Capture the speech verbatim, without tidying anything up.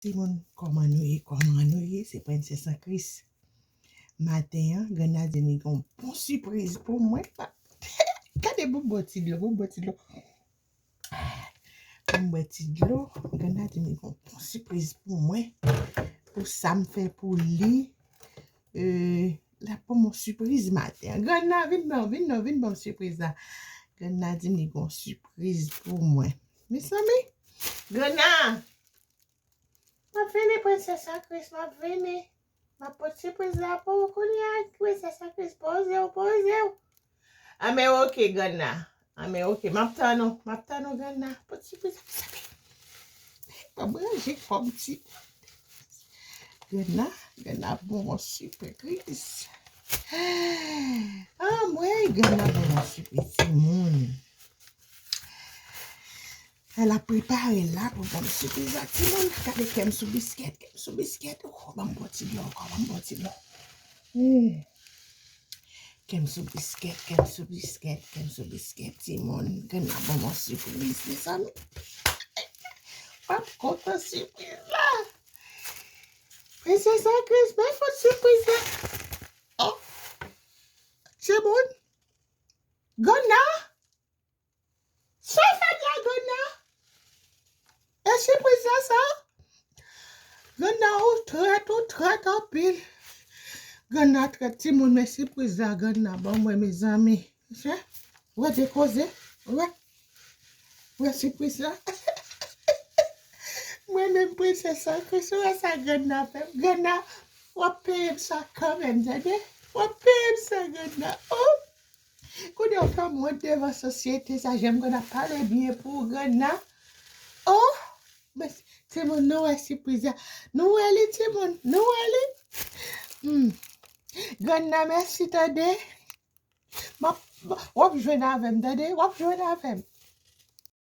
Timoun, kòman nou ye? Kòman nou ye? Se Prensès an Kris. Maten an, Granna di m li gen yon bon sipriz pou mwen. Gade pou m bwè ti dlo, pou m bwè ti dlo. Pou m bwè ti dlo, Granna di m li gen yon bon sipriz pou mwen. Pou sa m fè pou li. Euh, l ap ban m yon sipriz maten an. Granna, vin non, vin non, vin ban m sipriz la. Granna di m li gen yon sipriz pou mwen. Mezanmi, Granna, m ap vini, Prensès an Kris, m ap vini. M ap pot sipriz la pou ou kounye a, Prensès an Kris, poze w, poze w. Anben, oke, Granna. Anben, oke, m ap tann ou, m ap tann ou, Granna. Pot sipriz la, mezanmi. Ban m ranje kò m ti. Granna, Granna ban m yon sipriz. Anmwey, Granna ban m yon sipriz, timoun. L ap prepare la pou ban m sipriz la, timoun. Gade kè m sou biskèt, kè m sou biskèt. Oh, ban m bwè ti dlo ankò, ban m bwè ti dlo. Hmm. Kè m sou biskèt, kè m sou biskèt, kè m sou biskèt, timoun. Granna ban m yon sipriz, mezanmi. M ap kontan sipriz la. Prensès an Kris, bay foto sipriz la. Oh. Timoun. Granna. Sa w fè m la, Granna? E sipriz la sa? Granna, ou trèt, ou trèt anpil. Granna trèt, timoun, men sipriz la, Granna ban mwen, mezanmi. Wè de koze, wè. Wè sipriz la. Mwen menm, Prensès an Kris, wè sa Granna fè m. Granna, w ap peye m sa kanmenm, tande? W ap peye m sa, Granna. Oh! Kounye a w fè m wont devan sosyete sa, jan m konn ap pale byen pou ou, Granna. Oh! Men, timoun, nou wè sipriz la. Nou wè li, timoun. Nou wè li. Hmm. Granna, mèsi, tande. M ap, w ap jwenn avè m, tande. W ap jwenn avè m.